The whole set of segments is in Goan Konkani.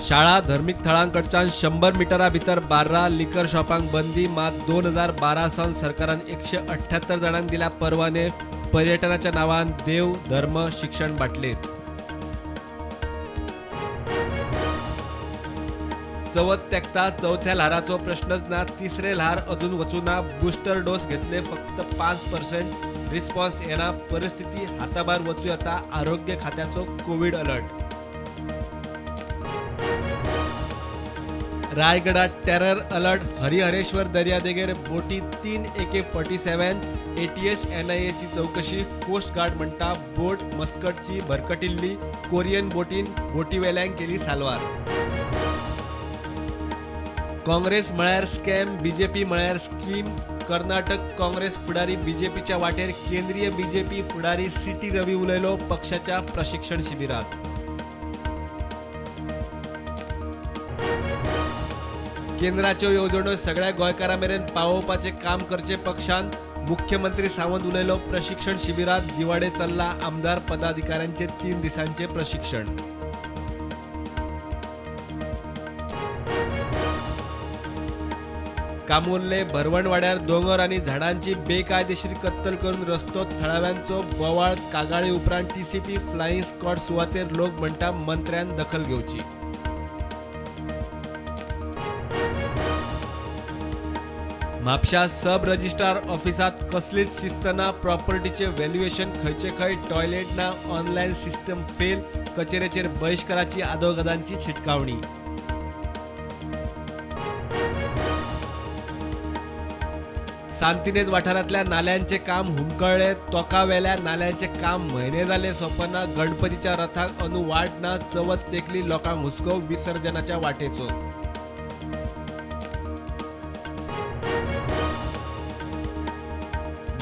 शाळा धर्मीक थळांकडच्यान 100 मिटरा भितर बार्रा लिकर शॉपांक बंदी. मात 2012 सावन सरकारान 178 जाणांक दिल्या परवाने. पर्यटनाच्या नावान देव धर्म शिक्षण बाटलेत. चवथ तेकता चवथ्या ल्हाराचो प्रश्नच ना. तिसरे ल्हार अजून वचूना. बुस्टर डोस घेतले फक्त 5%. रिस्पॉन्स येना. परिस्थिती हाताभायर वचूं येता. आरोग्य खात्याचो कोविड अलर्ट. रायगडात टेरर अलर्ट. हरिहरेश्वर दर्यादेगेर बोटी 3 AK-47. ATS NIAची चौकशी. कोस्ट गार्ड म्हणटा बोट मस्कटची भरकटिल्ली. कोरियन बोटीन बोटीवेल्यांक केली साल्वार. काँग्रेस म्हळ्यार स्कॅम, बीजेपी म्हळ्यार स्कीम. कर्नाटक काँग्रेस फुडारी बीजेपीच्या वाटेर. केंद्रीय बीजेपी फुडारी सीटी रवी उलयलो पक्षाच्या प्रशिक्षण शिबिरात. केंद्राच्यो येवजण्यो सगळ्या गोंयकारां मेरेन पावोवपाचें काम करचें पक्षान. मुख्यमंत्री सावंत उलयलो प्रशिक्षण शिबिरात. दिवाडे चल्ला आमदार पदाधिकाऱ्यांचे 3 दिसांचे प्रशिक्षण. कामुर्ले भरवणवाड्यार दोंगर आनी झाडांची बेकायदेशीर कत्तल करून रस्तो थळाव्यांचो बोवाळ. कागाळी उपरांत टीसीपी फ्लायिंग स्क्वॉड सुवातेर. लोक म्हणटा मंत्र्यान दखल घेवची. म्हापशा सब रजिस्ट्रार ऑफिसात कसलीच शिस्त ना. प्रॉपर्टीचे व्हॅल्युएशन खंयचे खंय. टॉयलेट ना. Online system fail. कचेरेचेर बहिश्काराची आदोगादांची शिटकावणी. सांतिनेज वाठारांतल्या नाल्यांचे काम हुमकळ्ळे. तोकावेल्या नाल्यांचे काम म्हयने जाले सोंपना. गणपतीच्या रथाक अंदू वाट ना. चवथ तेकली लोकांक हुस्को विसर्जनाच्या वाटेचो.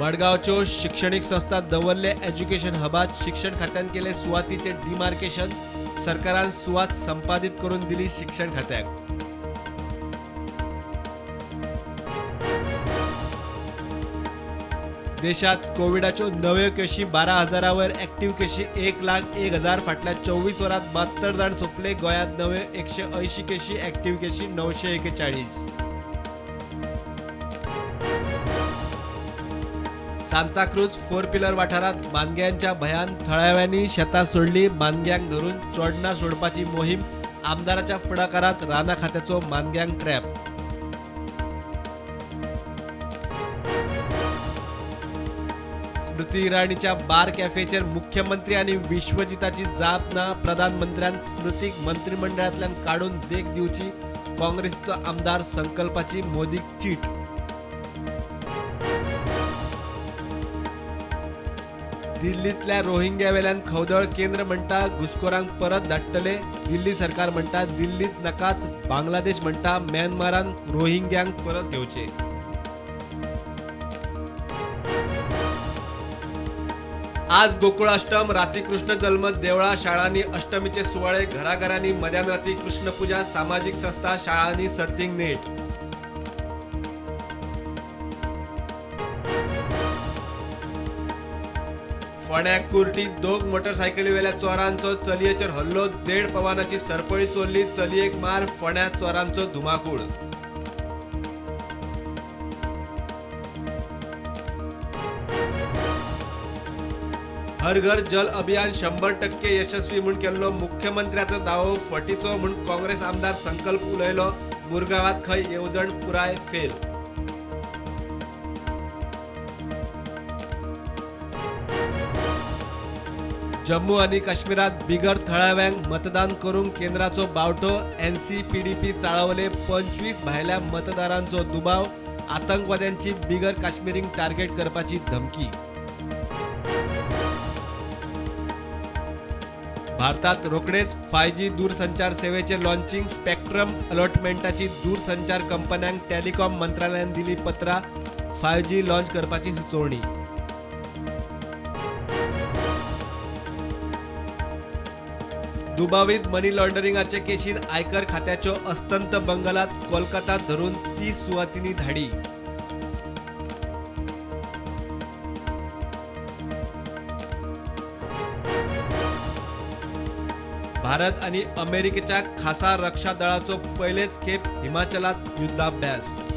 मडगांवच्यो शिक्षणीक संस्था दवर्ले एज्युकेशन हबात शिक्षण खात्यान केले सुवातीचे डिमार्केशन. सरकारान सुवात संपादीत करून दिली शिक्षण खात्याक. देशात कोविडाच्यो नव्यो केशी 12,000 वयर. ऍक्टिव्ह केशी 1,01,000. फाटल्या 24 वरांत 72 जाण सोंपले. गोंयांत नव्यो 180 केशी, ऍक्टिव्ह केशी 941. सांताक्रूज 4 पिलर वाठारांत मानग्यांच्या भयान थळाव्यांनी शेतां सोडली. मानग्यांक धरून चोडणां सोडपाची मोहीम. आमदाराच्या फुडाकारांत रानां खात्याचो मानग्यांक ट्रॅप. स्मृती इराणीच्या बार कॅफेचेर मुख्यमंत्री आनी विश्वजिताची जाप ना. प्रधानमंत्र्यान स्मृतीक मंत्रिमंडळांतल्यान काडून देख दिवची. काँग्रेसचो आमदार संकल्पाची मोदीक चीट. दिल्लींतल्या रोहिंग्या वेल्यान खवदळ. केंद्र म्हणटा घुसखोरांक परत धाडटले. दिल्ली सरकार म्हणटा दिल्लीत नाकाच. बांगलादेश म्हणटा म्यानमारान रोहिंग्यांक परत घेवचे. आज गोकुळाष्टम. राती कृष्ण जल्म. देवळा शाळांनी अष्टमीचे सुवाळे. घराघरांनी मध्यान राती कृष्णपूजा. सामाजिक संस्था शाळांनी सर्तींक नेट. फोंड्या कुर्टी 2 मोटरसायकलीवेल्या चोरांचो चलयेचेर हल्लो. 1.5 पवानाची सरपळी चोरली. चलयेक मार. फोंड्या चोरांचो धुमाकूळ. हर घर जल अभियान 100% यशस्वी म्हूण केल्लो मुख्यमंत्र्याचो दावो फटीचो म्हूण काँग्रेस आमदार संकल्प उलयलो. मुरगांवांत खंय येवजण पुराय फेल. जम्मू आनी काश्मीरात बिगर थळाव्यांक मतदान करूंक केंद्राचो बावटो. NCPDP चाळवले. 25 भायल्या मतदारांचो दुबाव. आतंकवाद्यांची बिगर काश्मीरींक टार्गेट करपाची धमकी. भारतात रोखडेच 5G दूरसंचार सेवेचे लॉन्चिंग. स्पेक्ट्रम अलॉटमेंटाची दूरसंचार कंपन्यांक टेलिकॉम मंत्रालयान दिली पत्रां. 5G launch करपाची सुचोवणी. दुबावीत मनी लॉन्ड्रिंगाचे केशीत आयकर खात्याच्यो अस्तंत बंगालात कोलकातात धरून 30 सुवातींनी धाडी. भारत आनी अमेरिकेच्या खासा रक्षा दळाचो पयलेच खेप हिमाचलात युद्धाभ्यास.